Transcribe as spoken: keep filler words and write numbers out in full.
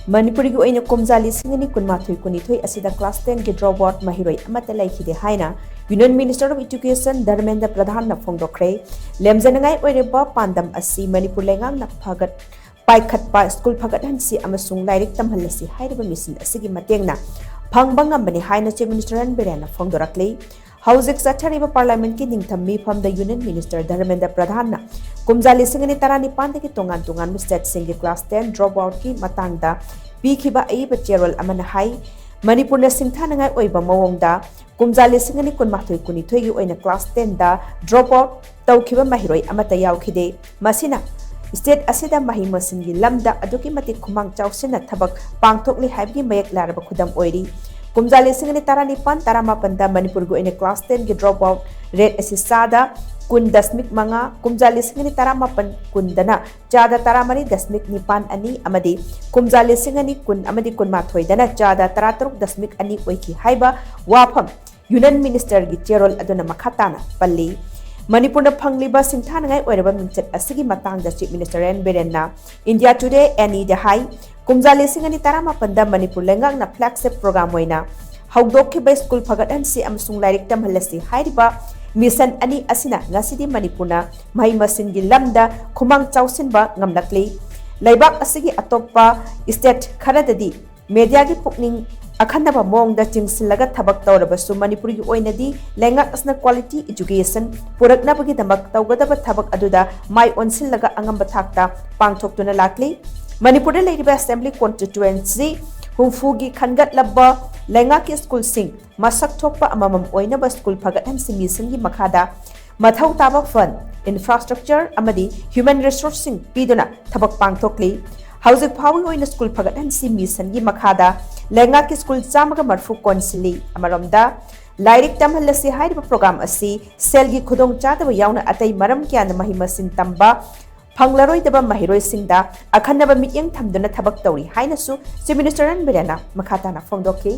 ꯃꯅꯤꯄꯨꯔꯒꯤ ꯑꯣꯏꯅ ꯀꯨꯝꯖꯥ ꯂꯤꯁꯤꯡ ꯑꯅꯤ ꯀꯨꯟꯃꯥꯊꯣꯏ ꯀꯨꯟꯅꯤꯊꯣꯏ ꯑꯁꯤꯗ class ten ꯒꯤ drop out ꯃꯍꯩꯔꯣꯏ ꯑꯃꯠꯇ ꯂꯩꯈꯤꯗꯦ ꯍꯥꯏꯅ Union Minister of Education Dharmendra ꯄ꯭ꯔꯙꯥꯟꯅ ꯐꯣꯡꯗꯣꯛꯈ꯭ꯔꯦ꯫ ꯂꯦꯝꯖꯅꯉꯥꯏ ꯑꯣꯏꯔꯤꯕ ꯄꯥꯟꯗꯝ ꯑꯁꯤ ꯃꯅꯤꯄꯨꯔ ꯂꯩꯉꯥꯛꯅ ꯐꯒꯠ-, ꯄꯥꯏꯈꯠꯄ ꯁ꯭ꯀꯨꯜ ꯐꯒꯠꯍꯟꯁꯤ ꯑꯃꯁꯨꯡ ꯂꯥꯏꯔꯤꯛ ꯇꯝꯍꯜꯂꯁꯤ ꯍꯥꯏꯔꯤꯕ ꯃꯤꯁꯟ ꯑꯁꯤꯒꯤ ꯃꯇꯦꯡꯅ ꯐꯪꯕ ꯉꯝꯕꯅꯤ ꯍꯥꯏꯅ Chief Minister ꯑꯦꯟ ꯕꯤꯔꯦꯟꯅ ꯐꯣꯡꯗꯣꯔꯛꯂꯤ꯫ ꯍꯧꯖꯤꯛ ꯆꯠꯊꯔꯤꯕ Parliament ꯀꯤ ꯅꯤꯡꯊꯝ ꯃꯤꯐꯝꯗ Union Minister ꯙꯔꯃꯦꯟꯗ꯭ꯔ ꯄ꯭ꯔꯙꯥꯟꯅ ꯀꯨꯝꯖꯥ ꯂꯤꯁꯤꯡ ꯑꯅꯤ ꯇꯔꯥꯅꯤꯄꯥꯟꯗꯒꯤ ꯇꯣꯉꯥꯟ ꯇꯣꯉꯥꯟꯕ state ꯁꯤꯡꯒꯤ class ten drop out ꯀꯤ ꯃꯇꯥꯡꯗ ꯄꯤꯈꯤꯕ ꯑꯏꯕ ꯆꯦꯔꯣꯜ ꯑꯃꯅ ꯍꯥꯏ, ꯃꯅꯤꯄꯨꯔꯅ ꯁꯤꯡꯊꯥꯅꯉꯥꯏ ꯑꯣꯏꯕ ꯃꯑꯣꯡꯗ ꯀꯨꯝꯖꯥ ꯂꯤꯁꯤꯡ ꯑꯅꯤ ꯀꯨꯟꯃꯥꯊꯣꯏ ꯀꯨꯟꯅꯤꯊꯣꯏꯒꯤ ꯑꯣꯏꯅ class ten ꯗ drop out ꯇꯧꯈꯤꯕ ꯃꯍꯩꯔꯣꯏ ꯑꯃꯠꯇ ꯌꯥꯎꯈꯤꯗꯦ꯫ ꯃꯁꯤꯅ state ꯑꯁꯤꯗ ꯃꯍꯩ ꯃꯁꯤꯡꯒꯤ ꯂꯝꯗ ꯑꯗꯨꯛꯀꯤ ꯃꯇꯤꯛ ꯈꯨꯃꯥꯡ ꯆꯥꯎꯁꯤꯟꯅ ꯊꯕꯛ ꯄꯥꯡꯊꯣꯛꯂꯤ ꯍꯥꯏꯕꯒꯤ ꯃꯌꯦꯛ ꯂꯥꯔꯕ ꯈꯨꯗꯝ ꯑꯣꯏꯔꯤ꯫ ꯀꯨꯝꯖꯥ ꯂꯤꯁꯤꯡ ꯑꯅꯤ ꯇꯔꯥꯅꯤꯄꯥꯟ ꯇꯔꯥꯃꯥꯄꯟꯗ ꯃꯅꯤꯄꯨꯔꯒꯤ ꯑꯣꯏꯅ class ten ꯒꯤ drop out rate ꯑꯁꯤ ꯆꯥꯗ ꯀꯨꯟ ꯗꯁꯃꯤꯛ ꯃꯉꯥ, ꯀꯨꯝꯖꯥ ꯂꯤꯁꯤꯡ ꯑꯅꯤ ꯇꯔꯥꯃꯥꯄꯟ ꯀꯨꯟꯗꯅ ꯆꯥꯗ ꯇꯔꯥꯃꯔꯤ ꯗꯁꯃꯤꯛ ꯅꯤꯄꯥꯟ ꯑꯅꯤ ꯑꯃꯗꯤ ꯀꯨꯝꯖꯥ ꯂꯤꯁꯤꯡ ꯑꯅꯤ ꯀꯨꯟ ꯑꯃꯗꯤ ꯀꯨꯟꯃꯥꯊꯣꯏꯗꯅ ꯆꯥꯗ ꯇꯔꯥꯇꯔꯨꯛ ꯗꯁꯃꯤꯛ ꯑꯅꯤ ꯑꯣꯏꯈꯤ ꯍꯥꯏꯕ ꯋꯥꯐꯝ Union Minister ꯒꯤ ꯆꯦꯔꯣꯜ ꯑꯗꯨꯅ ꯃꯈꯥ ꯇꯥꯅ ꯄꯜꯂꯤ꯫ ꯃꯅꯤꯄꯨꯔꯅ ꯐꯪꯂꯤꯕ ꯁꯤꯡꯊꯥꯅꯉꯥꯏ ꯑꯣꯏꯔꯕ ꯃꯤꯡꯆꯠ ꯑꯁꯤꯒꯤ ꯃꯇꯥꯡꯗ Chief Minister ꯑꯦꯟ ꯕꯤꯔꯦꯟꯅ India Today ꯑꯦꯟ ꯏꯗ ꯍꯥꯏ, ꯀꯨꯝꯖꯥ ꯂꯤꯁꯤꯡ ꯑꯅꯤ ꯇꯔꯥꯃꯥꯄꯟꯗ ꯃꯅꯤꯄꯨꯔ ꯂꯩꯉꯥꯛꯅ flagship program ꯑꯣꯏꯅ ꯍꯧꯗꯣꯛꯈꯤꯕ ꯁ꯭ꯀꯨꯜ ꯐꯒꯠꯍꯟꯁꯤ ꯑꯃꯁꯨꯡ ꯂꯥꯏꯔꯤꯛ ꯇꯝꯍꯜꯂꯁꯤ ꯍꯥꯏꯔꯤꯕ ꯃꯤꯁꯟ ꯑꯅꯤ ꯑꯁꯤꯅ ꯉꯁꯤꯗꯤ ꯃꯅꯤꯄꯨꯔꯅ ꯃꯍꯩ ꯃꯁꯤꯡꯒꯤ ꯂꯝꯗ ꯈꯨꯃꯥꯡ ꯆꯥꯎꯁꯤꯟꯕ ꯉꯝꯂꯛꯂꯤ꯫ ꯂꯩꯕꯥꯛ ꯑꯁꯤꯒꯤ ꯑꯇꯣꯞꯄ state ꯈꯔꯗꯗꯤ media ꯒꯤ ꯄꯨꯛꯅꯤꯡ ꯑꯈꯟꯅꯕ ꯃꯑꯣꯡꯗ ꯆꯤꯡꯁꯤꯜꯂꯒ ꯊꯕꯛ ꯇꯧꯔꯕꯁꯨ, ꯃꯅꯤꯄꯨꯔꯒꯤ ꯑꯣꯏꯅꯗꯤ ꯂꯩꯉꯥꯛ ꯑꯁꯤꯅ quality education ꯄꯨꯔꯛꯅꯕꯒꯤꯗꯃꯛ ꯇꯧꯒꯗꯕ ꯊꯕꯛ ꯑꯗꯨꯗ ꯃꯥꯏ ꯑꯣꯟꯁꯤꯜꯂꯒ ꯑꯉꯝꯕ ꯊꯥꯛꯇ ꯄꯥꯡꯊꯣꯛꯇꯨꯅ ꯂꯥꯛꯂꯤ꯫ ꯃꯅꯤꯄꯨꯔꯗ ꯂꯩꯔꯤꯕ Assembly Constituency ꯍꯨꯝꯐꯨꯒꯤ ꯈꯟꯒꯠꯂꯕ ꯂꯩꯉꯥꯛꯀꯤ ꯁ꯭ꯀꯨꯜꯁꯤꯡ ꯃꯁꯛ ꯊꯣꯛꯄ ꯑꯃꯃꯝ ꯑꯣꯏꯅꯕ ꯁ꯭ꯀꯨꯜ ꯐꯒꯠꯍꯟꯁꯤ ꯃꯤꯁꯟꯒꯤ ꯃꯈꯥꯗ ꯃꯊꯧ ꯇꯥꯕ fund, infrastructure ꯑꯃꯗꯤ human resource ꯁꯤꯡ ꯄꯤꯗꯨꯅ ꯊꯕꯛ ꯄꯥꯡꯊꯣꯛꯂꯤ꯫ ꯍꯧꯖꯤꯛ ꯐꯥꯎꯕꯒꯤ ꯑꯣꯏꯅ ꯁ꯭ꯀꯨꯜ ꯐꯒꯠꯍꯟꯁꯤ ꯃꯤꯁꯟꯒꯤ ꯃꯈꯥꯗ ꯂꯩꯉꯥꯛꯀꯤ ꯁ꯭ꯀꯨꯜ ꯆꯥꯝꯃꯒ ꯃꯔꯤꯐꯨ ꯀꯣꯟꯁꯤꯜꯂꯤ꯫ ꯑꯃꯔꯣꯝꯗ, ꯂꯥꯏꯔꯤꯛ ꯇꯝꯍꯜꯂꯁꯤ ꯍꯥꯏꯔꯤꯕ program ꯑꯁꯤ ꯁꯦꯜꯒꯤ ꯈꯨꯗꯣꯡꯆꯥꯗꯕ ꯌꯥꯎꯅ ꯑꯇꯩ ꯃꯔꯝ ꯀꯌꯥꯅ ꯃꯍꯩ ꯃꯁꯤꯡ ꯇꯝꯕ ꯐꯪꯂꯔꯣꯏꯗꯕ ꯃꯍꯩꯔꯣꯏꯁꯤꯡꯗ ꯑꯈꯟꯅꯕ ꯃꯤꯠꯌꯦꯡ ꯊꯝꯗꯨꯅ ꯊꯕꯛ ꯇꯧꯔꯤ ꯍꯥꯏꯅꯁꯨ Chief Minister ꯑꯦꯟ ꯕꯤꯔꯦꯟꯅ ꯃꯈꯥ ꯇꯥꯅ ꯐꯣꯡꯗꯣꯛꯈꯤ꯫